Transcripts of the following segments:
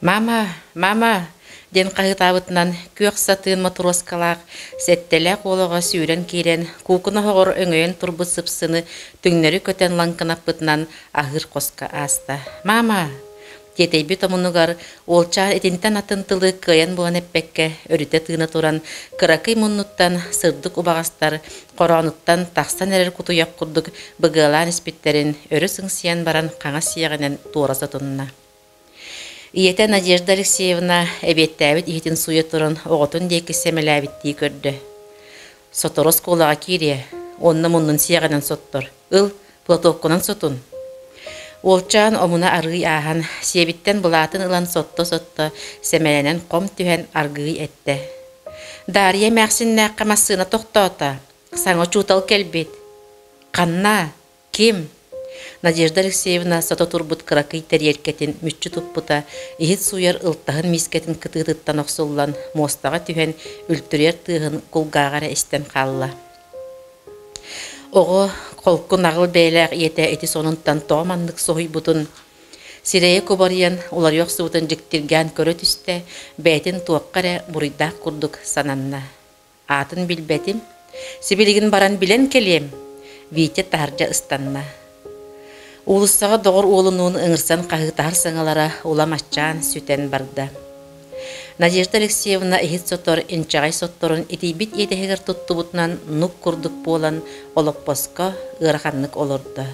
Мама, мама! диэн хаһыытаабытынан күөх сатыын мотуруоскалаах сэттэлээх уолаҕа сүүрэн киирэн, куукуна оһоҕор өҥөйөн турбут сыпсыны түҥнэри көтөн лаҥкынаппытынан аһыыр хоско ааста. «Мама!» Тиэтэйбит омунугар уолчаан итинтэн атын тылы кыайан булан эппэккэ өрүтэ тыына туран, кыракый муннуттан сырдык убаҕастар хороонуттан тахсан эрэр кутуйах курдук быгыалаан испиттэрин өрө сыҥсыйан баран хаҥас сиэҕинэн туора сотунна. Ийэтэ Надежда Алексеевна эбиэттээбит иһитин сууйа туран оҕотун диэки сэмэлээбиттии көрдө. Сотору оскуолаҕа киириэ, уонна муннун сиэҕинэн соттор. Ыл, платоккунан сотун. Уолчаан омуна арыый ааһан, сиэбиттэн былаатын ылан сотто-сотто, сэмэлэнэн хом түһэн аргыый эттэ. Дарья эмээхсиннээххэ массыына тохтоото. Саҥа учуутал кэлбит. Ханна? Ким? Надежда Алексеевна сото турбут кыракый тэриэлкэтин мүччү туппута, иһит сууйар ылтаһын миискэтин кытыытыттан охсуллан, муостаҕа түһэн, үлтүрүйэр тыаһын кулгааҕа эрэ истэн хаалла. Оҕо холку наҕыл бэйэлээх ийэтэ ити сонунтан тоҕо маннык соһуйбутун, сирэйэ кубарыйан уларыйа охсубутун дьиктиргээн көрө түстэ, бэйэтин туохха эрэ буруйдаах курдук сананна. Аатын билбэтим. Сибилигин баран билэн кэлиэм. Витя таһырдьа ыстанна. Уулуссаҕа доҕор уолунуун ыҥырсан хаһыытаһар саҥалара улам аччаан сүтэн барда. Надежда Алексеевна иһит сотор инчэҕэй сотторун итийбит иэдэһигэр туттубутунан нук курдук буолан олоппоско ыараханнык олордо.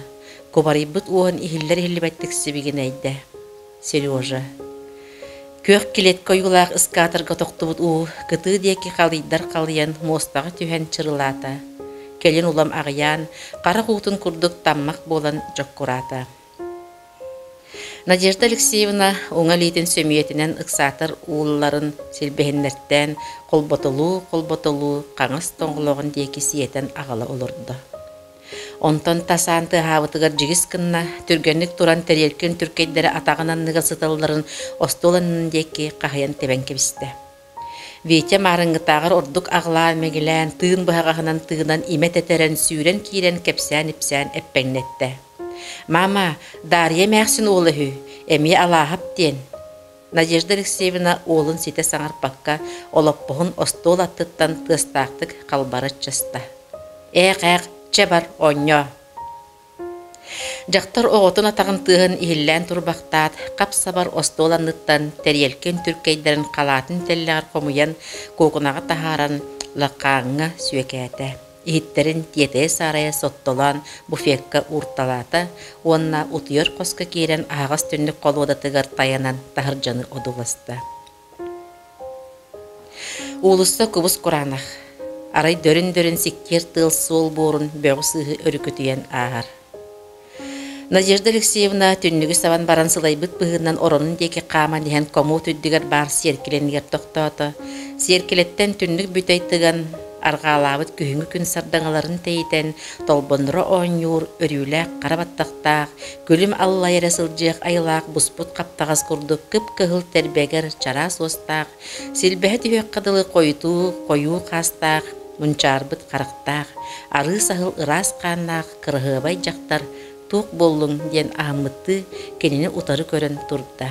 Кубарыйбыт уоһун иһиллэр-иһиллибэттик сибигинэйдэ. Сережа. Күөх килиэткэ ойуулаах ыскаатарга тохтубут уу кытыы диэки халыйдар халыйан муостаҕа түһэн чырылаата. Кэлин улам аҕыйаан, харах уутун курдук таммах буолан дьоккураата. Надежда Алексеевна уҥа илиитин сөмүйэтинэн ыксаатар уулларын силбэһиннэртээн холботолуу-холботолуу хаҥас тоҥолоҕун диэки сиэтэн аҕала олордо. Онтон тасаан тыаһаабытыгар дьигис гынна, түргэнник туран тэриэлкин түркэйдэрэ атаҕын анныгар сыталларын остуол аннын диэки хаһыйан тэбэн кэбистэ. Витя маарыҥҥытааҕар ордук аҕылаан-мэгилээн, тыын быһаҕаһынан тыынан имэ тэтэрэн, сүүрэн киирэн кэпсээн-ипсээн эппэҥнэттэ. «Мама, Дарья эмээхсин уола үһү, эмиэ Алааһап диэн». Надежда Алексеевна уолун ситэ саҥарпакка, олоппоһун остуол аттыттан тыастаахтык халбарыччаста. «Ээх-ээх, чэ бар, оонньоо!» Дьахтар оҕотун атаҕын тыаһын иһиллээн турбахтаат, хап-сабар остуол анныттан тэриэлкин түркэйдэрин халаатын тэллэҕэр хомуйан, куукунаҕа таһааран, лакааҥҥа сүөкээтэ. Иһиттэрин тиэтэйэ-саарайа соттолоон буфекка уурталаата уонна утуйар хоско киирэн аһаҕас түннүк холуодатыгар тайанан таһырдьаны одууласта. Уулусса кубус кураанах, арай дөрүн-дөрүн сиккиэр тыал суол буорун бөҕү-сыыһы өрүкүтүйэн ааһар. Надежда Алексеевна түннүгү сабан баран сылайбыт быһыынан оронун диэки хааман иһэн комод үрдүгэр баар сиэркилэнигэр тохтоото. Сиэркилэттэн түннүк бүтэй тыган, арҕаалаабыт күһүҥҥү күн сардаҥаларын тэйитэн, толбонноро оонньуур, өрүүлээх хара баттахтаах, күлүм аллайа эрэ сылдьыах айылаах буспут хаптаҕас курдук кып-кыһыл тэрбэгэр чараас уостаах, силбэһэ түһүөххэ дылы хойутуу хойуу хаастаах, мунчаарбыт харахтаах, арыы саһыл ыраас хааннаах кыраһыабай дьахтар туох буоллуҥ диэн аһыммыттыы кинини утары көрөн турда.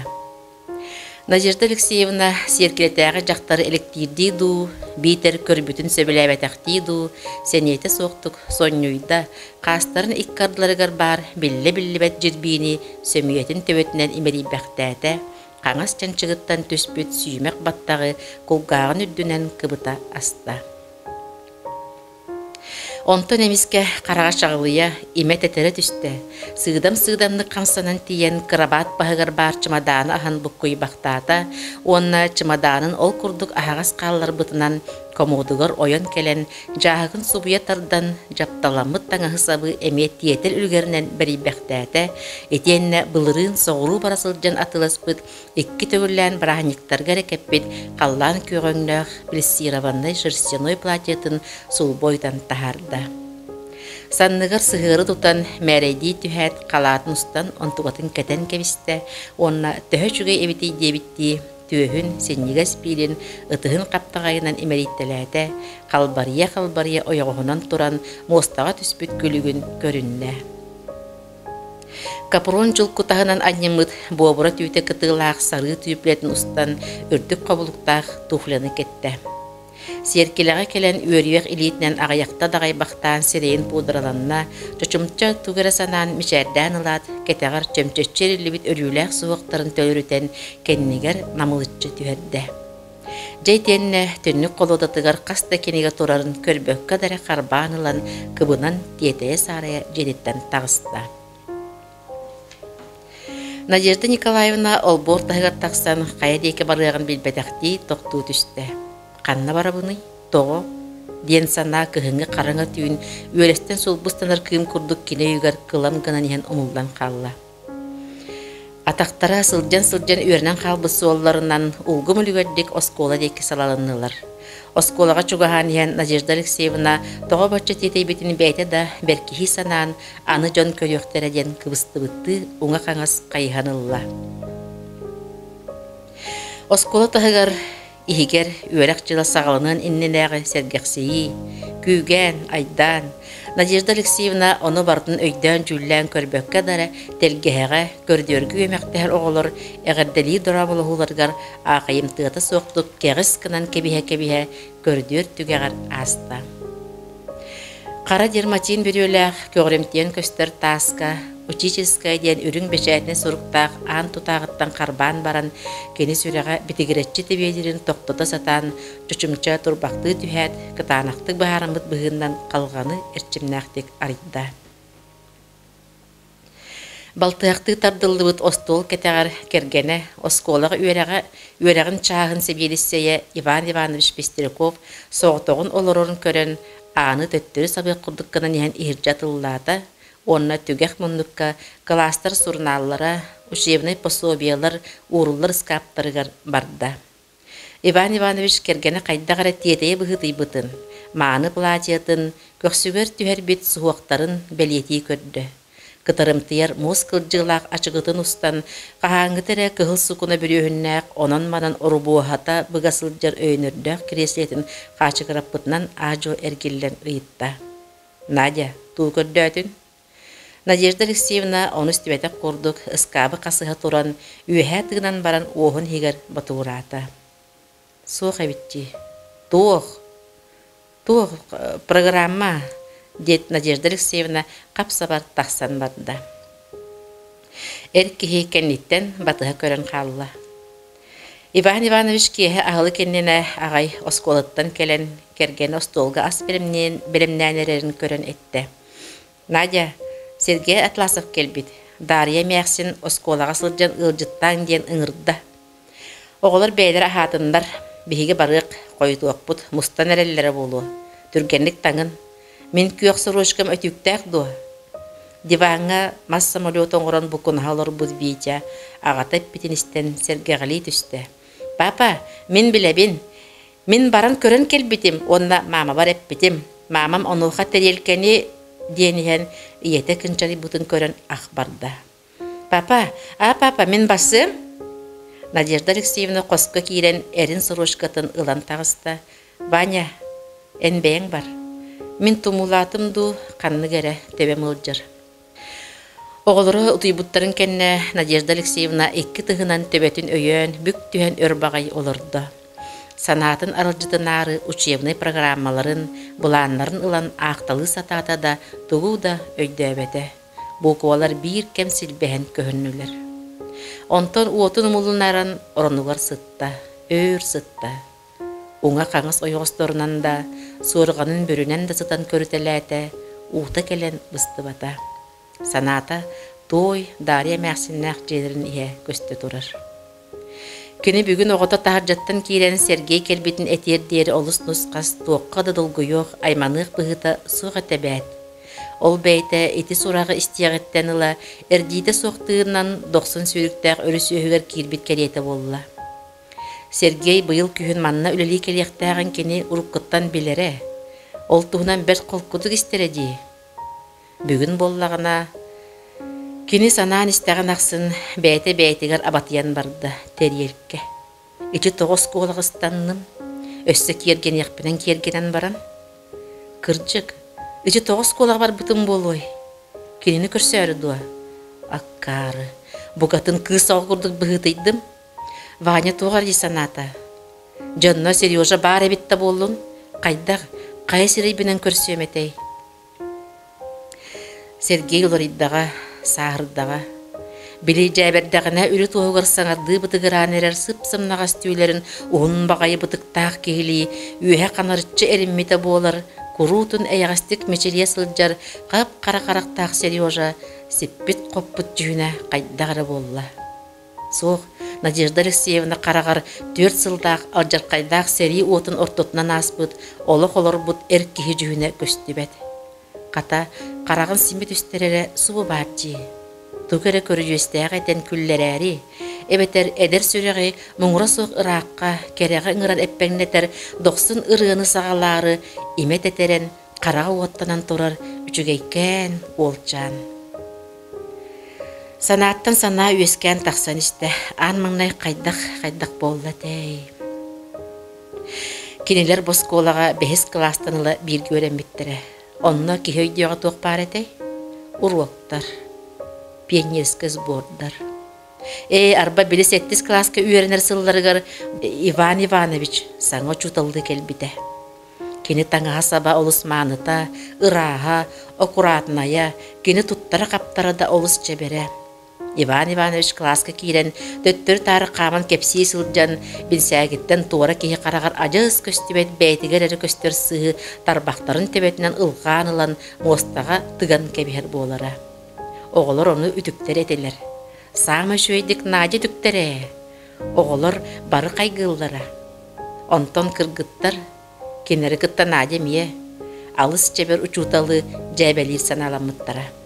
Надежда Алексеевна сиэркилэтээҕи дьахтары элэктиирдии дуу, биитэр көрбүтүн сөбүлээбэтэхтии дуу, сэниэтэ суохтук сонньуйда, хаастарын икки ардыларыгар баар биллэ-биллибэт дьирбиини сөмүйэтин төбөтүнэн имэрийбэхтээтэ, хаҥас чанчыгыттан түспүт сүүмэх баттаҕы кулгааҕын үрдүнэн кыбыта аста. Онтон эмискэ хараҕа чаҕылыйа, имэ тэтэрэ түстэ. Сыыдам-сыыдамнык хамсанан тиийэн кырабаат баһыгар баар чымадааны аһан буккуйбахтаата уонна чымадаанын ол курдук аһаҕас хаалларбытынан комодугар ойон кэлэн, дьааһыгын субуйа тардан, дьапталаммыт таҥаһы-сабы эмиэ тиэтэл үлүгэринэн бэрийбэхтээтэ, итиэннэ былырыын соҕуруу бара сылдьан атыыласпыт икки төгүллээн бырааһынньыктарга эрэ кэппит халлаан күөҕөҥнөөх плессированнай шерстяной платьетын сулбу ойутан таһаарда. Санныгар сыһыары тутан мээрэйдии түһээт халаатын устан онтукатын кэтэн кэбистэ уонна төһө үчүгэй эбитий диэбиттии түөһүн, синньигэс биилин ытыһын хаптаҕайынан имэрийтэлээтэ, халбарыйа-халбарыйа ойоҕоһунан туран муостаҕа түспүт күлүгүн көрүннэ. Капрон дьулку таһынан анньыммыт буобура түүтэ кытыылаах сарыы түүплэтин устан үрдүк хобулуктаах туфляны кэттэ. Сиэркилэҕэ кэлэн үөрүйэх илиитинэн аҕыйахта даҕайбахтаан сирэйин пудраланна, чочумча тугу эрэ санаан мичээрдээн ылаат, кэтэҕэр чөмчөччү эриллибит өрүүлээх суһуохтарын төлөрүтэн кэннигэр намылыччы түһэрдэ. Дьэ итиэннэ түннүк холуодатыгар хас да кинигэ турарын көрбөккө да эрэ харбаан ылан кыбынан тиэтэйэ-саарайа дьиэтиттэн таҕыста. Надежда Николаевна олбуор таһыгар тахсан хайа диэки барыаҕын билбэтэхтии тохтуу түстэ. «Ханна барабыный? Тоҕо?» диэн санаа кыһыҥҥы хараҥа түүн үөлэстэн сулбустанар кыым курдук кини өйүгэр кылам гынан иһэн умуллан хаалла. Атахтара сылдьан-сылдьан үөрэнэн хаалбыт суолларынан улгум үлүгэрдик оскуола диэки салалыннылар. Оскуолаҕа чугаһаан иһэн Надежда Алексеевна тоҕо бачча тиэтэйбитин бэйэтэ да бэркиһии санаан, аны дьон көрүөхтэрэ диэн кыбыстыбыттыы уҥа-хаҥас хайыһан ылла. Оскуола таһыгар Иһигэр үөрэх дьыла саҕаланыан иннинээҕи сэргэхсийии, күүгээн, айдаан. Надежда Алексеевна ону барытын өйдөөн-дьүүллээн көрбөккө да эрэ тэлгэһэҕэ, көрүдүөргэ үөмэхтэһэр оҕолор эҕэрдэлиир дорооболоһууларыгар аахайымтыата суохтук кэҕис гынан кэбиһэ-кэбиһэ көрүдүөр түгэҕэр ааста. Хара дерматин бүрүөлээх көҕүрүмтүйэн көстөр тааска «Учительская» диэн үрүҥ бэчээтинэй суруктаах аан тутааҕыттан харбаан баран, кини сүрэҕэ битигирэччи тэбиэлиирин тохтото сатаан, чочумча турбахтыы түһээт, кытаанахтык быһаарыммыт быһыыннан халҕаны эрчимнээхтик арыйда. Балтыһахтыы тардыллыбыт остуол кэтэҕэр кэргэнэ, оскуолаҕа үөрэҕэ үөрэҕин чааһын сэбиэдиссэйэ Иван Иванович Пестряков соҕотоҕун олорорун көрөн, ааны төттөрү сабыах курдук гынан иһэн иһирдьэ атыллаата уонна түгэх муннукка кылаастар сурунааллара, учебнай пособиелар ууруллар ыскааптарыгар барда. Иван Иванович кэргэнэ хайдах эрэ тиэтэйэ быһыытыйбытын, мааны платьетын, көхсүгэр түһэрбит суһуохтарын бэлиэтии көрдө. Кытарымтыйар муус кылдьыылаах ачыгытын устан, хаһааҥҥыта эрэ кыһыл сукуна бүрүөһүннээх онон-манан орубуоһата быга сылдьар өйөнөрдөөх кириэсилэтин хаачыгыраппытынан аа-дьуо эргиллэн ыйытта: «Надя, туу көрдөөтүн?» Надежда Алексеевна ону истибэтэх курдук ыскаабы хасыһа туран, үөһээ тыынан баран уоһун иһигэр ботугураата. «Суох эбит дии. Туох? Туох? Программа?» диэт Надежда Алексеевна хап-сабар тахсан барда. Эр киһи кэнниттэн батыһа көрөн хаалла. Иван Иванович киэһэ аһылык иннинэ аҕай оскуолаттан кэлэн, кэргэнэ остуолга ас бэлэмнээн, бэлэмнээн эрэрин көрөн эттэ. Надя, Сергей Атласов кэлбит. Дарья эмээхсин оскуолаҕа сылдьан ыалдьыттааҥ диэн ыҥырда. Оҕолор бэйэлэрэ аһаатыннар, биһиги барыах, хойутуохпут, мустан эрэллэрэ буолуо. Түргэнник таҥын. Мин күөх сорочкам өтүүктээх дуо? Диваҥҥа мас самолет оҥорон буккунаһа олорбут Витя аҕата эппитин истэн сэргэҕэлии түстэ. «Папа, мин билэбин. Мин баран көрөн кэлбитим уонна маамабар эппитим. Маамам онуоха тэриэлкэни диэн иһэн ийэтэ кынчарыйбытын көрөн ах барда. «Папа, а папа, мин бассыам?» Надежда Алексеевна хоско киирэн эрин сорочкатын ылан таҕыста. «Ваня, эн бэйэҥ бар. Мин тумуулаатым дуу, ханнык эрэ төбөм ыалдьар». Оҕолоро утуйбуттарын кэннэ Надежда Алексеевна икки тыһынан төбөтүн өйөөн, бүк түһэн өр баҕайы олордо. Санаатын аралдьытынаары учебнай программаларын, былааннарын ылан аахталыы сатаата да, тугу да өйдөөбөтө. Буквалар биир кэм силбэһэн көһүннүлэр. Онтон уотун умулуннаран оронугар сытта, өөр сытта. Уҥа-хаҥас ойоҕосторунан да, суорҕанын бүрүнэн да сытан көрүтэлээтэ, уута кэлэн быстыбата. Санаата туой Дарья эмээхсиннээх дьиэлэрин иһэ көстө турар. Кини бүгүн оҕото таһырдьаттан киирэн Сергей кэлбитин этиэр диэри олус нус-хас, туохха да долгуйуох, айманыах быһыыта суох этэ эбээт. Ол бэйэтэ ити сураҕы истиэҕиттэн ыла эрдиитэ суох тыынынан дохсун сүүрүктээх өрүс үөһүгэр киирбит кэриэтэ буолла. Сергей быйыл күһүн манна үлэлии кэлиэхтээҕин кини уруккуттан билэрэ. Ол туһунан бэрт холкутук истэрэ дии. Бүгүн буоллаҕына, кини санаан истэҕин ахсын бэйэтэ бэйэтигэр абатыйан барда тэриэлкэ. Ити тоҕо оскуолаҕа ыстанным? Өссө киэргэниэхпинэн киэргэнэн баран? Кырдьык, ити тоҕо оскуолаҕа барбытым буолуой? Кинини көрсөөрү дуо? Аккаары, букатын кыыс оҕо курдук быһыытыйдым. Ваня туох эрэ дии санаата. Дьонно Сережа баар эбит да буоллун, хайдах, хайа сирэйбинэн көрсүөм этэй? Сергей уларыйдаҕа, сааһырдаҕа. Били дьээбэрдэҕинэ үрүт уоһугар саҥардыы бытыгыраан эрэр сып-сымнаҕас түүлэрин уһун баҕайы бытыктаах киһилии үөһэ ханарыччы эриммитэ буолар, куруутун эйэҕэстик мичилийэ сылдьар хап-хара харахтаах Сережа сиппит-хоппут дьүһүнэ хайдах эрэ буолла. Суох, Надежда Алексеевна хараҕар түөрт сыллаах алдьархайдаах сэрии уотун ортотунан ааспыт, олох олорбут эр киһи дьүһүнэ көстүбэт. Хата, хараҕын симэ түстэр эрэ субу баар дии. Тугу эрэ көрүдьүөстээх этэн күллэрээри, эбэтэр эдэр сүрэҕи муҥура суох ыраахха, кэрэҕэ ыҥыран эппэҥнэтэр дохсун ырыаны саҕалаары имэ тэтэрэн, хараҕа уоттанан турар үчүгэйкээн уолчаан. Санааттан санаа үөскээн тахсан истэ. Аан маҥнай хайдах хайдах буолла этэй? Кинилэр бу оскуолаҕа бэһис кылаастан ыла бииргэ үөрэммиттэрэ. Онно киһи өйдүөҕэ туох баар этэй? Уруоктар, пионерскай сбордар. Ээ, арба били сэттис кылааска үөрэнэр сылларыгар Иван Иванович саҥа учууталлыы кэлбитэ. Кини таҥаһа-саба олус мааныта, ырааһа, аккуратнайа, кини туттара-хаптара да олус чэбэрэ. Иван Иванович кылааска киирэн, төттөрү-таары хааман кэпсии сылдьан, бинсээгиттэн туора киһи хараҕар адьас көстүбэт бэйэтигэр эрэ көстөр сыыһы тарбахтарын төбөтүнэн ылҕаан ылан муостаҕа тыган кэбиһэр буолара. Оҕолор ону үтүктэр этилэр. Саамай үчүгэйдик Надя үтүктэр ээ. Оҕолор бары хайгыыллара. Онтон кыргыттар, кинилэри кытта Надя эмиэ, алыс чэбэр учууталы дьээбэлиир санааламмыттара.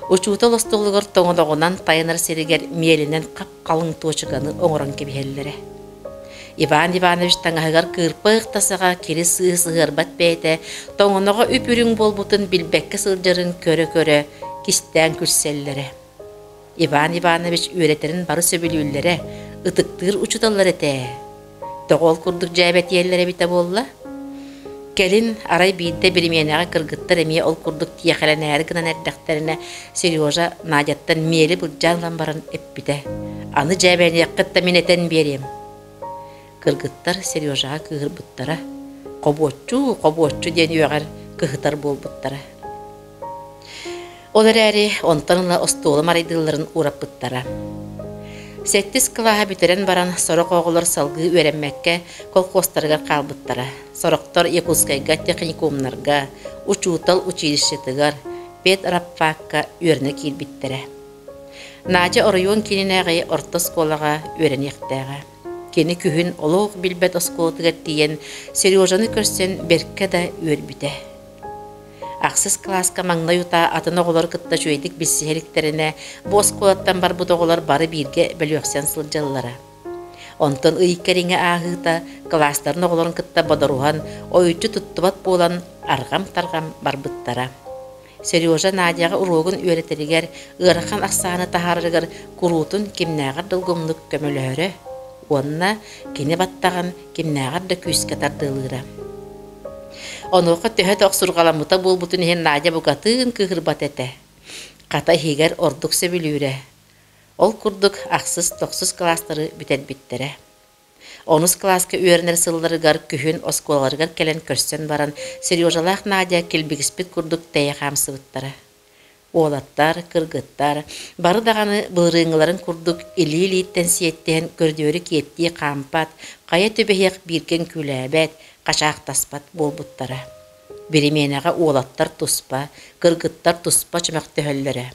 Учуутал остуолугар тоҥолоҕунан тайанар сиригэр миэлинэн хап-халыҥ туочуканы оҥорон кэбиһэллэрэ. Иван Иванович таҥаһыгар кыырпа ыхтасаҕа кири сыыһы сыһыарбат бэйэтэ тоҥоноҕо үп-үрүҥ буолбутун билбэккэ сылдьарын көрө-көрө кистээн күлсэллэрэ. Иван Иванович үөрэтэрин бары сөбүлүүллэрэ, ытыктыыр учууталлар этэ. Тоҕо ол курдук дьээбэтийэллэр эбитэ буолла? Кэлин арай биирдэ биримиэнэҕэ кыргыттар эмиэ ол курдук тиэхэлэнээри гынан эрдэхтэринэ Сережа Надяттан миэли былдьаан ылан баран эппитэ: «Аны дьээбэниэххит да мин этэн биэриэм». Кыргыттар Сережаҕа кыыһырбыттара, хобуоччу, хобуоччу диэн үөҕэр, кыһытар буолбуттара. Ол эрээри онтон ыла остуолум арайдыылларын уураппыттара. Сэттис кылааһы бүтэрэн баран сорох оҕолор салгыы үөрэммэккэ колхуостарыгар хаалбыттара. Сорохтор Якутскайга техникумнарга, учуутал училищетыгар, педрабфакка үөрэнэ киирбиттэрэ. Надя оройуон киининээҕи орто оскуолаҕа үөрэниэхтээҕэ. Кини күһүн олох билбэт оскуолатыгар тиийэн Сережаны көрсөн бэркэ да үөрбүтэ. Ахсыс кылааска маҥнай утаа атын оҕолору кытта үчүгэйдик билсиһэ иликтэринэ, бу оскуолаттан барбыт оҕолор бары бииргэ бөлүөхсэн сылдьаллара. Онтон ый кэриҥэ ааһыыта кылаастарын оҕолорун кытта бодоруһан, ойуччу туттубат буолан арҕам-тарҕам барбыттара. Сережа Надяҕа уруогун үөрэтэригэр, ыарахан ахсааны таһаарарыгар куруутун кимнээҕэр да улгумнук көмөлөһөрө уонна кини баттаҕын кимнээҕэр да күүскэ тардыалыыра. Онуоха төһө да охсурҕаламмыта буолбутун иһин Надя букатын кыыһырбат этэ. Хата иһигэр ордук сөбүлүүрэ. Ол курдук ахсыс, тохсус кылаастары бүтэрбиттэрэ. Онус кылааска үөрэнэр сылларыгар күһүн оскуолаларыгар кэлэн көрсөн баран Сережалаах Надя килбигиспит курдук тэйэ хаамсыбыттара. Уолаттар, кыргыттар бары даҕаны былырыыҥҥыларын курдук илии-илииттэн сиэттиһэн көрүдүөрү киэптии хаампат, хайа түбэһиэх бииргэ үҥкүүлээбэт, хачаахтаспат буолбуттара. Биримиэнэҕэ уолаттар туспа, кыргыттар туспа чөмөхтөһөллөрө.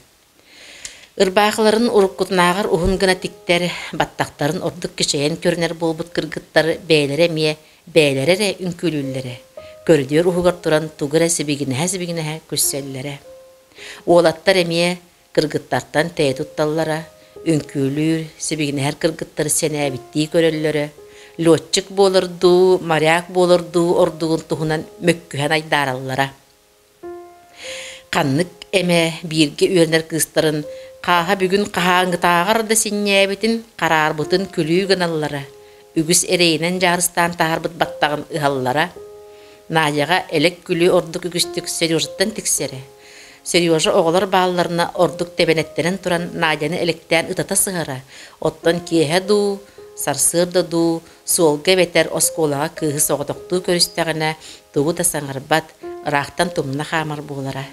Ырбаахыларын уруккутунааҕар уһун гына тиктэр, баттахтарын ордук кичэйэн көрүнэр буолбут кыргыттар бэйэлэрэ эмиэ бэйэлэрэ эрэ үҥкүүлүүллэрэ, көрүдүөр уһугар туран тугу эрэ сибигинэһэ-сибигинэһэ күлсэллэрэ. Уолаттар эмиэ кыргыттартан тэйэ тутталлара, үҥкүүлүүр, сибигинэһэр кыргыттары сэнээбиттии көрөллөрө, летчик буолар дуу, моряк буолар дуу ордугун туһунан мөккүһэн айдаараллара. Ханнык эмэ бииргэ үөрэнэр кыыстарын хааһа бүгүн хаһааҥҥытааҕар да синньээбитин, хараарбытын күлүү гыналлара, үгүс эрэйинэн дьаарыстаан таһаарбыт баттаҕын ыһаллара. Надяҕа элэк күлүү ордук үгүстүк Сережаттан тиксэрэ. Сережа оҕолор баалларына ордук тэбэнэттэнэн туран Надяны элэктээн ытата сыһара, оттон киэһэ дуу, сарсыарда дуу суолга эбэтэр оскуолаҕа кыыһы соҕотохтуу көрүстэҕинэ тугу да саҥарбат, ыраахтан тумна хаамар буолара.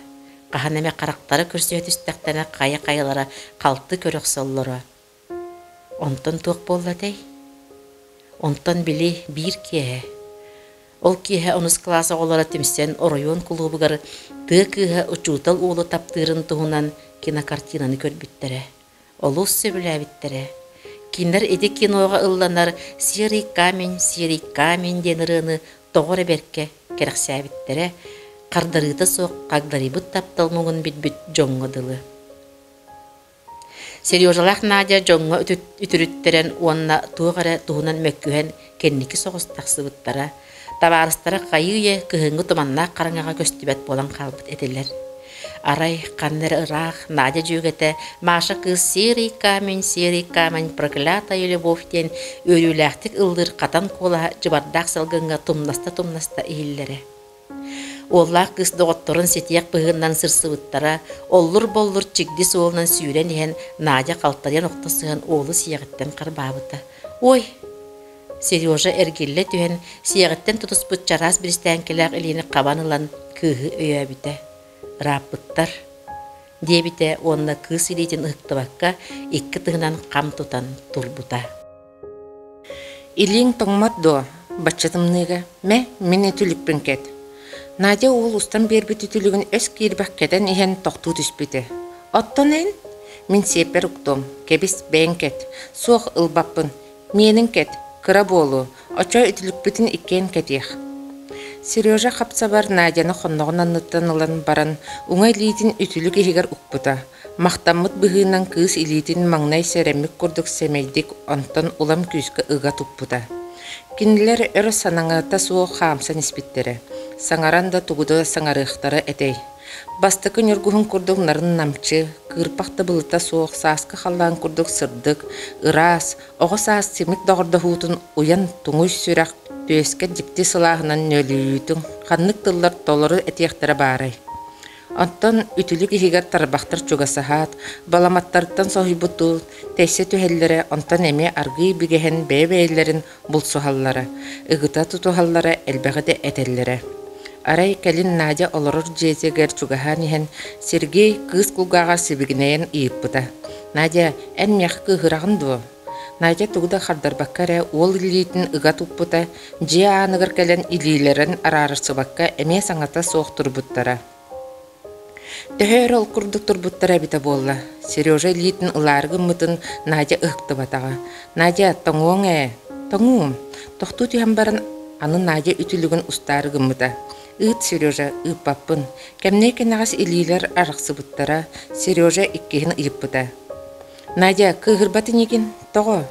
Хаһан эмэ харахтара көрсүһэ түстэхтэринэ хайа-хайалара халты көрө охсоллоро. Онтон туох буолла этэй? Онтон били биир киэһэ. Ол киэһэ онус кылаас оҕолоро түмсэн оройуон кулуубугар тыа кыыһа учуутал уолу таптыырын туһунан кинокартинаны көрбүттэрэ. Олус сөбүлээбиттэрэ. Кинилэр ити киноҕа ылланар «Серый камень, серый камень» диэн ырыаны тоҕо эрэ бэркэ кэрэхсээбиттэрэ, хардарыыта суох хагдарыйбыт таптал муҥун билбит дьоҥҥо дылы. Сережалаах Надя дьоҥҥо үтүрүттэрэн уонна туох эрэ туһунан мөккүһэн кэнники соҕус тахсыбыттара, табаарыстара хайыы-үйэ кыһыҥҥы туманнаах хараҥаҕа көстүбэт буолан хаалбыт этилэр. Арай ханна эрэ ыраах Надя дьүөгэтэ Маша кыыс «Серый камень, серый камень, проклятая любовь» диэн үөрүүлээхтик ыллыыр хатан куолаһа дьыбардаах салгыҥҥа тумнаста-тумнаста иһиллэрэ. Уоллаах кыыс доҕотторун ситиэх быһыынан сырсыбыттара, оллур-боллур чигди суолунан сүүрэн иһэн Надя халтарыйан охто сыһан уолу сиэҕиттэн харбаабыта. «Ой!» Сережа эргиллэ түһэн, сиэҕиттэн тутуспут чараас биристээҥкэлээх илиини хабан ылан кыыһы өйөөбүтэ. «Ырааппыттар» диэбитэ уонна кыыс илиитин ыһыктыбакка икки тыһынан хам тутан турбута. Илииҥ тоҥмот дуо, бачча тымныыга? Мэ, мин үтүлүкпүн кэт. Надя уол устан биэрбит үтүлүгүн өс киирбэх кэтэн иһэн тохтуу түспүтэ. Оттон эн? Мин сиэппэр уктуом, кэбис, бэйэҥ кэт. Суох, ылбаппын. Миэнин кэт, кыра буолуо, оччо үтүлүкпүтүн иккиэн кэтиэх. Сережа хапсабар Надяны хонноҕун анныттан ылан баран, уҥа илиитин үтүлүк иһигэр укпута. Махтаммыт быһыынан кыыс илиитин маҥнай сэрэммит курдук сэмэйдик, онтон улам күүскэ ыга туппута. Кинилэр өр санаҥата суох хаамсан испиттэрэ. Саҥаран да тугу да саҥарыахтара этэй. Бастакы ньургуһун курдук нарын-намчы, кыырпах да былыта суох сааскы халлаан курдук сырдык, ыраас, оҕо саас симик доҕордоһуутун уйан туҥуй сүрэх түөскэ дьикти сылааһынан ньөлүйүүтүн ханнык тыллар толору этиэхтэрэ баарай? Оттон үтүлүк иһигэр тарбахтар чугасаһаат, баламаттарыттан соһуйбуттуу тэйсэ түһэллэрэ, онтон эмиэ аргыый бигэһэн бэйэ-бэйэлэрин булсуһаллара, ыгыта тутуһаллара элбэҕи да этэллэрэ. Арай кэлин Надя олорор дьиэтигэр чугаһаан иһэн, Сергей кыыс кулгааҕар сибигинэйэн ыйыппыта: «Надя, эн миэхэ кыыһыраҕын дуо?» Надя тугу да хардарбакка эрэ уол илиитин ыга туппута, дьиэ ааныгар кэлэн илиилэрин араарсыбакка эмиэ саҥата суох турбуттара. Төһө өр ол курдук турбуттара эбитэ буолла, Сережа илиитин ылаары гыммытын Надя ыһыктыбатаҕа. «Надя, тоҥуоҥ ээ, тоҥуум» тохтуу түһэн баран аны Надя үтүлүгүн устаары гыммыта. «Ыыт, Сережа, ыыппаппын». Кэмниэ кэнэҕэс илиилэр арахсыбыттара, Сережа иккиһин ыйыппыта. Надя, кыыһырбат инигин? Тоҕо?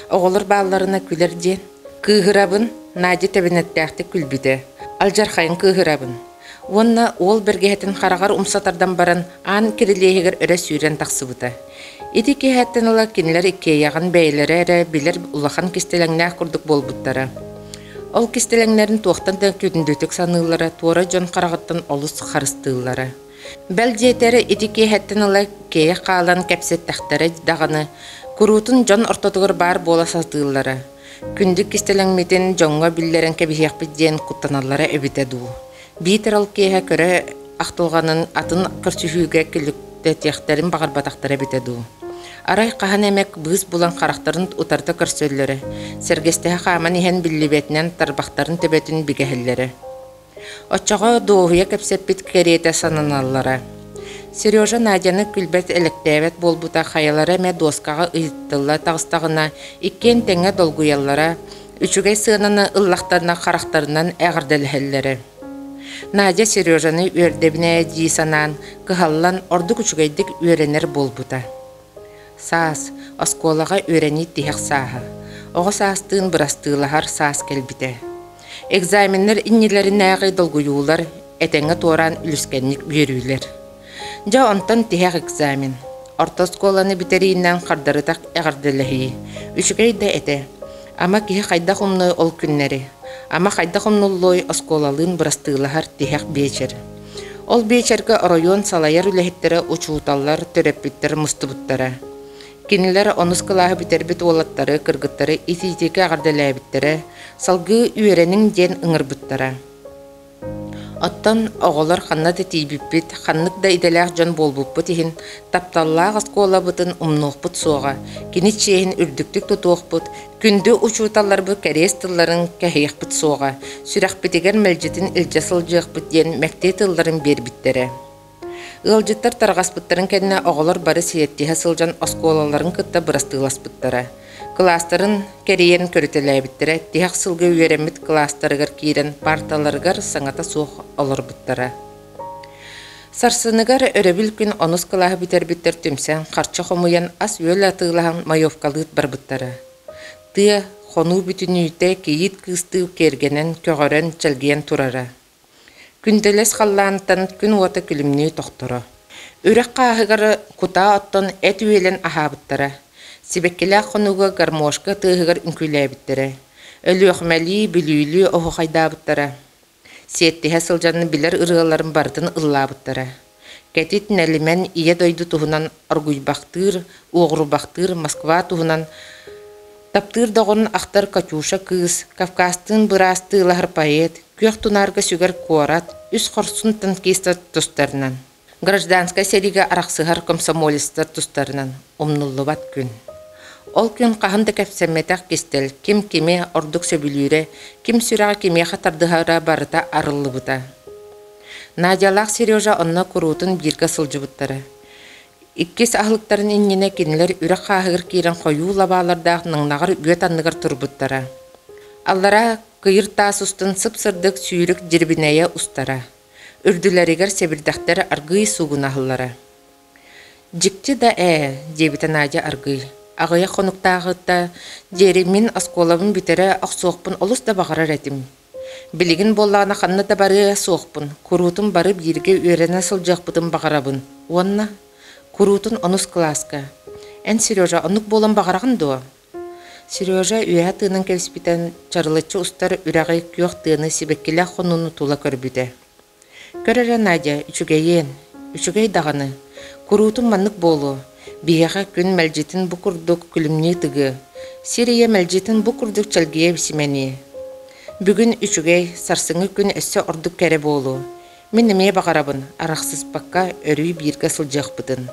Оҕолор баалларына күлэр диэн. Кыыһырабын, Надя тэбэнэттээхтик күлбүтэ. Алдьархайын кыыһырабын. Уонна уол бэргэһэтин хараҕар умса тардан баран, аан кирилиэһигэр өрө сүүрэн тахсыбыта. Ити киэһэттэн ыла кинилэр иккиэйэҕин бэйэлэрэ эрэ билэр улахан кистэлэҥнээх курдук буолбуттара. Ол кистэлэҥнэрин туохтан да күндүтүк саныыллара, туора дьон хараҕыттан олус харыстыыллара. Бэл диэтэр, ити киэһэттэн ыла киэйэ хаалан кэпсэттэхтэрэ даҕаны, куруутун дьон ортотугар баар буола сатыыллара. Күндү кистэлэҥмитин дьоҥҥо биллэрэн кэбиһиэхпит диэн куттаналлара эбитэ дуу. Биитэр ол киэһэ көрө ахтылҕанын атын көрсүһүүгэ күлүктэтиэхтэрин баҕарбатахтара эбитэ дуу. Арай хаһан эмэ быыс булан харахтарын утарыта көрсөллөрө, сэргэстэһэ хааман иһэн биллибэтинэн тарбахтарын төбөтүн бигэһэллэрэ. Оччоҕо дуоһуйа кэпсэппит кэриэтэ сананаллара. Сережа Надяны күлбэт-элэктээбэт буолбута хайалара эмэ дуоскаҕа ыйытылла таҕыстаҕына, иккиэн тэҥҥэ долгуйаллара, үчүгэй сыананы ыллахтарына харахтарынан эҕэрдэлэһэллэрэ. Надя Сережаны үөрдэбинэ дии санаан, кыһаллан ордук үчүгэйдик үөрэнэр буолбута. Саас, оскуолаҕа үөрэнии тиһэх сааһа. Оҕо саастыын бырастыылаһар саас кэлбитэ. Экзаменнар иннилэринээҕи долгуйуулар этэҥҥэ туораан үлүскэнник үөрүүлэр. Дьэ онтон тиһэх экзамен. Орто оскуоланы бүтэриинэн хардарыта эҕэрдэлэһии. Үчүгэй да этэ. Ама киһи хайдах умнуой ол күннэри? Ама хайдах умнуллуой оскуолалыын бырастыылаһар тиһэх биэчэр? Ол биэчэргэ оройуон салайар үлэһиттэрэ учууталлар, төрөппүттэр мустубуттара. Кинилэр онус кылааһы бүтэрбит уолаттары, кыргыттары итиитикэ эҕэрдэлээбиттэрэ, салгыы үөрэниҥ диэн ыҥырбыттара. Оттон оҕолор ханна да тиийбиппит, ханнык да идэлээх дьон буолбуппут иһин, тапталлаах оскуолабытын умнуохпут суоҕа, кини чиэһин үрдүктүк тутуохпут, күндү учууталларбыт кэриэс тылларын кэһиэхпит суоҕа, сүрэхпитигэр мэлдьитин илдьэ сылдьыахпыт диэн мэктиэ тылларын биэрбиттэрэ. Ыалдьыттар тарҕаспыттарын кэннэ оҕолор бары сиэттиһэ сылдьан оскуолаларын кытта бырастыыласпыттара. Кылаастарын кэрийэн көрүтэлээбиттэрэ, тиһэх сылга үөрэммит кылаастарыгар киирэн парталарыгар саҥата суох олорбуттара. Сарсыныгар өрөбүл күн онус кылааһы бүтэрбиттэр түмсэн, харчы хомуйан, ас-үөл атыылаһан маевкалыыр барбыттара. Тыа, хонуу бүтүннүүтэ кийиит кыыстыы киэргэнэн, көҕөрөн, чэлгийэн турара. Күндэлэс халлаантан күн уота күлүмнүү тохторо. Үрэх хааһыгар кутаа оттон эт үөлэн аһаабыттара. Сибэккилээх хонууга гармошка тыаһыгар үҥкүүлээбиттэрэ. Өлүөхүмэлии, Бүлүүлүү оһуохайдаабыттара. Сиэттиһэ сылдьан билэр ырыаларын барытын ыллаабыттара. Кэтит Нэлимэн Ийэ дойду туһунан оргуйбахтыыр, уоҕурбахтыыр Москва туһунан таптыыр доҕорун ахтар Катюша кыыс, Кавказтыын быраастыылаһар поэт, күөх тунаарга сүгэр куорат, үс хорсун танкистар тустарынан, гражданскай сэриигэ арахсыһар комсомолецтар тустарынан умнуллубат күн. Ол күн хаһан да кэпсэммэтэх кистэл ким кими ордук сөбүлүүрэ, ким сүрэҕэ кимиэхэ тардыһара барыта арыллыбыта. Надялаах Сережа онно куруутун бииргэ сылдьыбыттара. Иккис аһылыктарын иннинэ кинилэр үрэх хааһыгар киирэн хойуу лабаалардаах наҥнаҕар үөт анныгар турбуттара. Аллара кыйыр таас устун сып-сырдык сүүрүк дьирибинэйэ устара. Үрдүлэригэр сэбирдэхтэр аргыый суугунаһаллара. «Дьикти да ээ», диэбитэ Надя аргыый. «Аҕыйах хонуктааҕыта диэри мин оскуолабын бүтэрэ охсуохпун олус да баҕарар этим. Билигин буоллаҕына ханна да барыа суохпун, куруутун бары бииргэ үөрэнэ сылдьыахпытын баҕарабын уонна куруутун онус кылааска. Эн, Сережа, оннук буолан баҕараҕын дуо?» Сережа үөһэ тыынан кэбиспитин чарылыччы устар үрэҕи күөх тыаны сибэккилээх хонууну тула көрбүтэ. Көр эрэ, Надя, үчүгэйиэн, үчүгэй даҕаны. Куруутун маннык буолуо. Биһиэхэ күн мэлдьитин бу курдук күлүмнүү тыгыа. Сир ийэ мэлдьитин бу курдук чэлгийэ симэниэ. Бүгүн үчүгэй, сарсыҥҥы күн өссө ордук кэрэ буолуо. Мин эмиэ баҕарабын, арахсыспакка өрүү бииргэ сылдьыахпытын.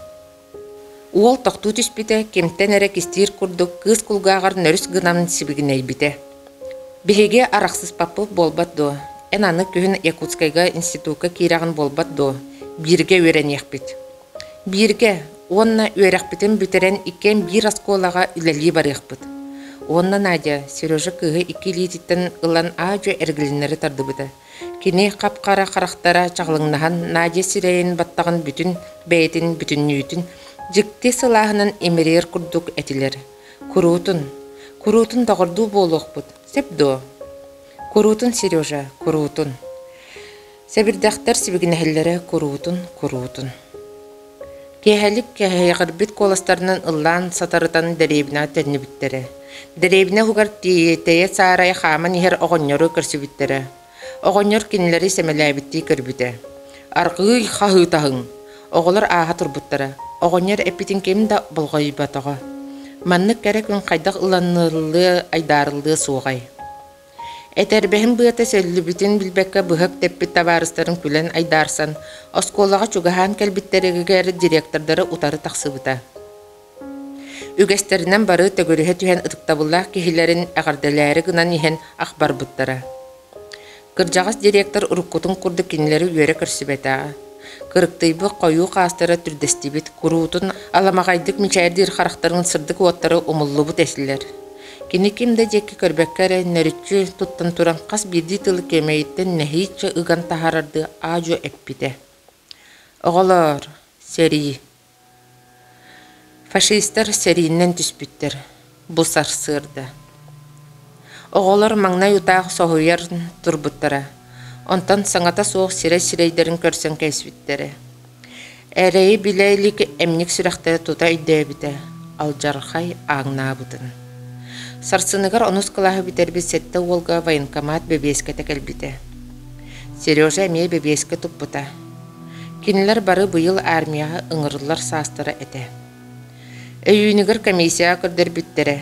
Уол тохтуу түспүтэ, кимтэн эрэ кистиир курдук кыыс кулгааҕар нөрүс гынан сибигинэйбитэ. «Биһиги арахсыспаппыт буолбат дуо? Эн аны күһүн Якутскайга институкка киирэҕин буолбат дуо? Бииргэ үөрэниэхпит». «Бииргэ уонна үөрэхпитин бүтэрэн иккиэн биир оскуолаҕа үлэлии барыахпыт». Уонна Надя Сережа кыыһы икки илиититтэн ылан аа-дьуо эргилиннэри тардыбыта. Кини хап-хара харахтара чаҕылыҥнаһан Надя сирэйин баттаҕын бүтүн бэйэтин бүтүннүүтүн дьикти сылааһынан имэрийэр курдук этилэр. Куруутун, куруутун доҕордуу буолуохпут, сөп дуо? Куруутун, Сережа, куруутун. Сэбирдэхтэр сибигинэһэллэрэ куруутун, куруутун. Киэһэлик кэһэйэҕирбит куоластарынан ыллаан сатарытан дэриэбинэҕэ төннүбүттэрэ. Дэриэбинэ уһугар тиэтэйэ саарайа хааман иһэр оҕонньору көрсүбүттэрэ. Оҕонньор кинилэри сэмэлээбиттии көрбүтэ. «Аргыый хаһыытаһыҥ!» Оҕолор ааһа турбуттара. Оҕонньор эппитин ким да болҕойботоҕо. Маннык кэрэ күн хайдах ыланыллыа, айдаарыллыа суоҕай? Этэрбэһин быата сөллүбүтүн билбэккэ быһа үктэппит табаарыстарын күлэн айдаарсан, оскуолаҕа чугаһаан кэлбиттэригэр директордары утары тахсыбыта. Үгэстэринэн бары төгүрүһэ түһэн ытыктабыллаах киһилэрин эҕэрдэлээри гынан иһэн ах барбыттара. Кырдьаҕас директор уруккутун курдук кинилэри үөрэ көрсүбэтэҕэ. Кырыктыйбыт хойуу хаастара түрдэстибит, куруутун аламаҕайдык мичээрдиир харахтарын сырдык уоттара умуллубут этилэр. Кини ким да диэки көрбөккө эрэ нөрүччү туттан туран хас биирдии тылы күөмэйиттэн нэһииччэ ыган таһаарардыы аа-дьуо эппитэ: «Оҕолоор, сэрии. Фашистар сэриинэн түспүттэр. Бу сарсыарда. Оҕолор маҥнай утаах соһуйар турбуттара. Онтон саҥата суох сирэй-сирэйдэрин көрсөн кэбиспиттэрэ. Эрэйи билэ илик эмньик сүрэхтэрэ тута өйдөөбүтэ, алдьархай ааҥнаабытын. Сарсыныгар онус кылааһы бүтэрбит сэттэ уолга военкомат бэбиэскэтэ кэлбитэ. Сережа эмиэ бэбиэскэ туппута. Кинилэр бары быйыл армияҕа ыҥырыллар саастара этэ. Өйүүнүгэр комиссияҕа көрдөрбүттэрэ.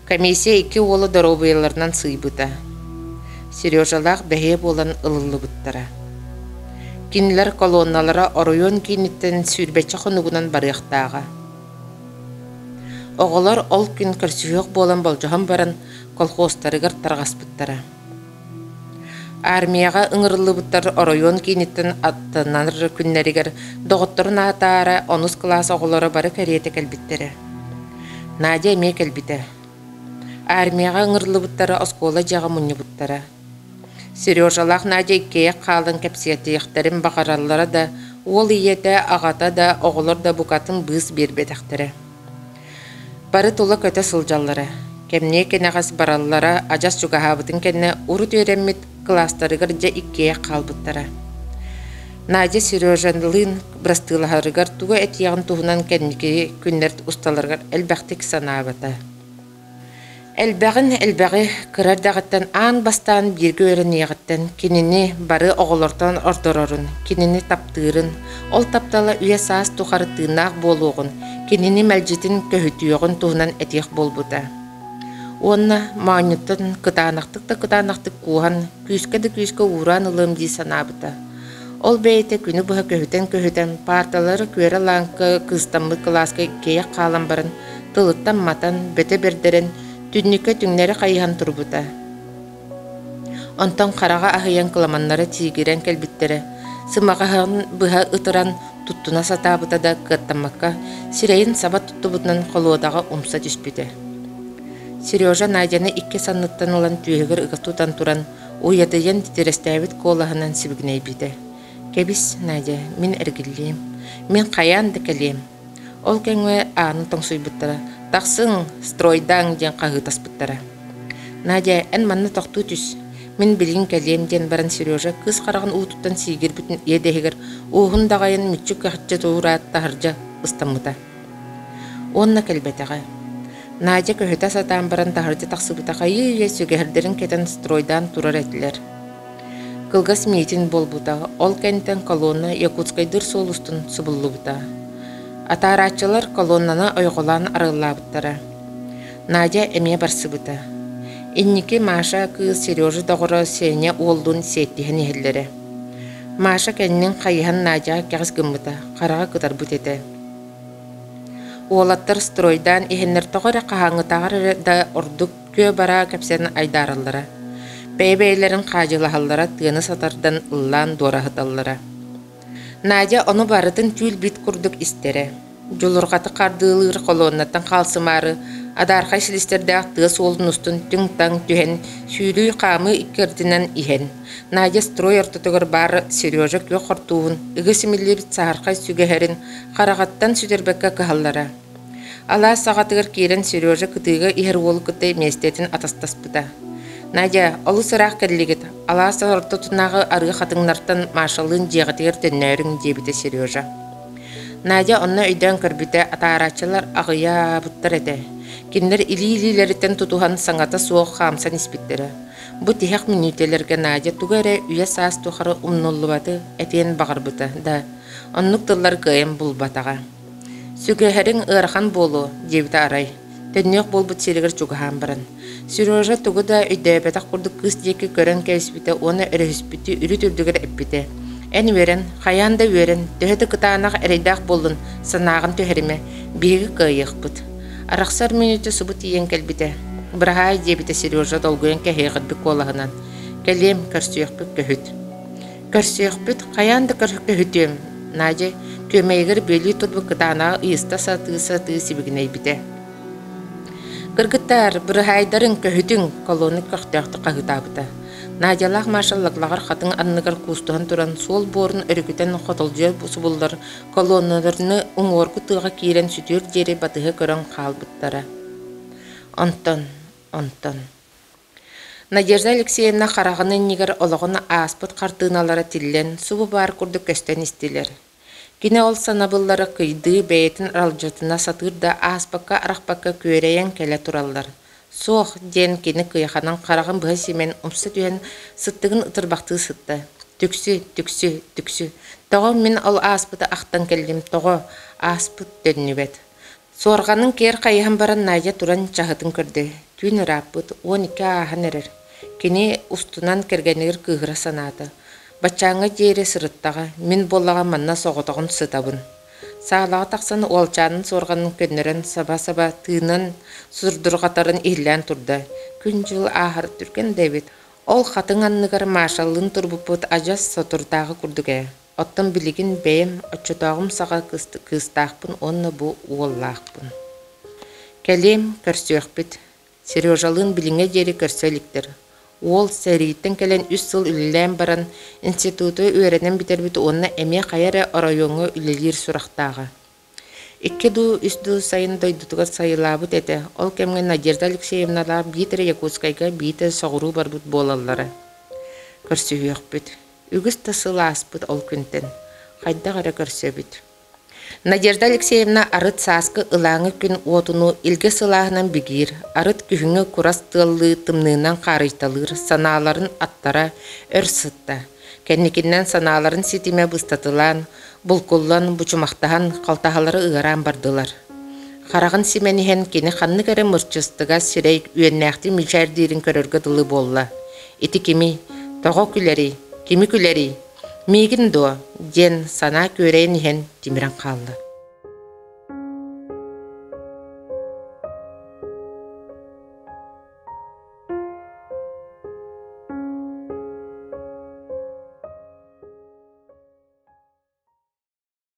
Комиссия икки уолу доруобуйаларынан сыыйбыта. Сережалаах бэһиэ буолан ылыллыбыттара. Кинилэр колонналара оройуон кииниттэн сүүрбэччэ хонугунан барыахтааҕа. Оҕолор ол күн көрсүһүөх буолан болдьоһон баран колхозтарыгар тарҕаспыттара. Армияҕа ыҥырыллыбыттар оройуон кииниттэн аттанар күннэригэр доҕотторун аатаара онус кылаас оҕолоро бары кэриэтэ кэлбиттэрэ. Надя эмиэ кэлбитэ. Армияҕа ыҥырыллыбыттары оскуола дьиэҕэ мунньубуттара. Сережалаах Надя иккиэйэх хаалан кэпсэтиэхтэрин баҕараллара да, уол ийэтэ, аҕата да, оҕолор да букатын быыс биэрбэтэхтэрэ. Бары тула көтө сылдьаллара, кэмниэ кэнэҕэс бараллара адьас чугаһаабытын кэннэ урут үөрэммит кылаастарыгар дьэ иккиэйэх хаалбыттара. Надя Сережалыын бырастыылаһарыгар тугу этиэҕин туһунан кэнники күннэр усталарыгар элбэхтик санаабата. Элбэҕин элбэҕи кыра эрдэҕиттэн аан бастаан бииргэ үөрэниэҕиттэн кинини бары оҕолортон ордорорун, кинини таптыырын, ол таптала үйэ-саас тухары тыыннаах буолуоҕун, кинини мэлдьитин көһүтүөҕүн туһунан этиэх буолбута. Уонна моонньуттан кытаанахтык да кытаанахтык кууһан, күүскэ да күүскэ уураан ылыам дии санаабыта. Ол бэйэтэ күнү быһа көһүтэн-көһүтэн паарталары күөрэ лааҥка кыыстаммыт кылааска иккиэйэх хаалан баран тылыттан матан, бөтө бэрдэрэн, түннүккэ түҥнэри хайыһан турбута. Онтон хараҕа аһыйан кыламаннара тиигирэн кэлбиттэрэ, сымаҕаһын быһа ытыран туттуна сатаабыта да кыаттаммакка, сирэйин саба туттубутунан холуодаҕа умса түспүтэ. Сережа Надяны икки санныттан ылан түөһүгэр ыга тутан туран, уйадыйан титирэстээбит куолаһынан сибигинэйбитэ: «Кэбис, Надя, мин эргиллиэм, мин хайаан да кэлиэм». Ол кэмҥэ ааны тоҥсуйбуттара: «Тахсыҥ, стройдааҥ!» диэн хаһыытаспыттара. «Надя, эн манна тохтуу түс, мин билигин кэлиэм» диэн баран Сережа кыыс хараҕын уутуттан сиигирбитин иэдэһигэр уоһун даҕайан мүччү кэхчэ туураат таһырдьа ыстаммыта. Уонна кэлбэтэҕэ. Надя көһүтэ сатаан баран таһырдьа тахсыбыта хайыы-үйэ сүгэһэрдэрин кэтэн стройдаан турар этилэр. Кылгас миитин буолбута, ол кэнниттэн колонна Якутскайдыыр суол устун субуллубута. Атаарааччылар колоннаны ойоҕолоон арыаллаабыттара. Надя эмиэ барсыбыта. Инники Маша кыыс Сережа доҕоро Сеня уоллуун сиэттиһэн иһэллэрэ. Маша кэннин хайыһан Надяҕа кэҕис гыммыта, хараҕа кытарбыт этэ. Уолаттар стройдаан иһэннэр тоҕо эрэ хаһааҥҥытааҕар эрэ да ордук күө-бараа кэпсээн айдаараллара. Бэйэ-бэйэлэрин хаадьылаһаллара, тыаны сатардан ыллаан дуораһыталлара. Надя ону барытын түүл-бит курдук истэрэ. Дьулурҕатык хардыылыыр холуоннаттан хаалсымаары, адаархай силистэрдээх тыа суолун устун түҥ-таҥ түһэн, сүүрүү-хаамыы икки ардынан иһэн, Надя строй ортотугар баар Сережа күөх хортууһун ыга симиллибит саһархай сүгэһэрин хараҕыттан сүтэрбэккэ кыһаллара. Алаас саҕатыгар киирэн Сережа кытыыга иһэр уолу кытта миэстэтин атастаспыта. «Надя, олус ыраах кэллигит, алаас ортотунааҕы арыы хатыҥнартан Машалыын дьиэҕитигэр төннөөрүҥ» диэбитэ Сережа. Надя онно өйдөөн көрбүтэ, атаарааччылар аҕыйаабыттар этэ. Кинилэр илии-илиилэриттэн тутуһан саҥата суох хаамсан испиттэрэ. Бу тиһэх мүнүүтэлэргэ Надя тугу эрэ үйэ-саас тухары умнуллубаты этиэн баҕарбыта да, оннук тыллар кыайан булбатаҕа. «Сүгэһэриҥ ыарахан буолуо» диэбитэ арай, төннүөх буолбут сиригэр чугаһаан баран. Сережа тугу да өйдөөбөтөх курдук кыыс диэки көрөн кэбиспитэ уонна өрүһүспүтү үрүт үрдүгэр эппитэ: «Эн үөрэн, хайаан да үөрэн, төһө да кытаанах эрэйдээх буоллун, санааҕын түһэримэ, биһиги кыайыахпыт». Арахсар мүнүүтэ субу тиийэн кэлбитэ. «Быраһаай» диэбитэ Сережа долгуйан кэһиэҕирбит куолаһынан. «Кэлиэм, көрсүөхпүт көһүт». Көрсүөхпүт, хайаан да көһүтүөм, Надя күөмэйигэр бүөлүү турбут кытаанаҕы ыйыста сатыы-сатыы сибигинэйбитэ. Кыргыттаар, быраһаайдарыҥ, көһүтүҥ, колонна көхтөөхтүк хаһыытаабыта. Надялаах Маша лаглаҕар хатыҥ анныгар куустуһан туран суол буорун өрүкүтэн хотолдьуйа субуллар колонналарны уҥуоргу тыаҕа киирэн сүтүөр диэри батыһа көрөн хаалбыттара. Онтон, онтон Надежда Алексеевна хараҕын иннигэр олоҕун ааспыт хартыыналара тиллэн, субу баар курдук көстөн истилэр. Кини ол санабыллары кыйдыы бэйэтин аралдьытына сатыыр да ааспакка-арахпакка күөрэйэн кэлэ тураллар. «Суох» диэн кини кыйаханан хараҕын быһа симэн умса түһэн сыттыгын ытырбахтыы сытта. Түксү, түксү, түксү. Тоҕо мин ол ааспыты ахтан кэллим, тоҕо ааспыт төннүбэт. Суорҕанын киэр хайыһан баран Надя туран чаһытын көрдө. Түүн ырааппыт, 12 ааһан эрэр. Кини устунан кэргэнигэр кыыһыра санаата. Баччааҥҥа диэри сырыттаҕа, мин буоллаҕа манна соҕотоҕун сытабын. Саалаҕа тахсан уолчаанын суорҕанын көннөрөн саба-саба тыынан сурдурҕатарын иһиллээн турда. Күн-дьыл ааһар түргэн да эбит. Ол хатыҥ анныгар Машалыын турбуппут адьас соторутааҕы курдук ээ. Оттон билигин бэйэм оччотооҕум саҕа кыыстаахпын уонна бу уоллаахпын. Кэлиэм, көрсүөхпүт. Сережалыын билиҥҥэ диэри көрсө иликтэр. Уол сэрииттэн кэлэн үс сыл үлэлээн баран, институту үөрэнэн бүтэрбит уонна эмиэ хайа эрэ оройуоҥҥа үлэлиир сурахтааҕа. Икки дуу, үс дуу сайын дойдутугар сайылаабыт этэ. Ол кэмҥэ Надежда Алексеевналаах биитэр Якутскайга, биитэр соҕуруу барбыт буолаллара. Көрсүһүөхпүт. Үгүс да сыл ааспыт ол күнтэн. Хайдах эрэ көрсөбүт. Надежда Алексеевна арыт сааскы ылааҥы күн уотунуу илгэ сылааһынан бигиир, арыт күһүҥҥү курас тыаллыы тымныынан хаарыйталыыр санааларын аттара өр сытта. Кэнникинэн санааларын ситимэ быстатылаан, булкуллан, бучумахтаһан, халтаһалары ыараан бардылар. Хараҕын симэн иһэн кини ханнык эрэ мырчыстыгас сирэй үөннээхтик мичээрдиирин көрөргө дылы буолла. Ити кимий? Тоҕо күлэрий? Кими күлэрий? Миигин дуо? диэн санаа күөрэйэн иһэн тимирэн хаалла.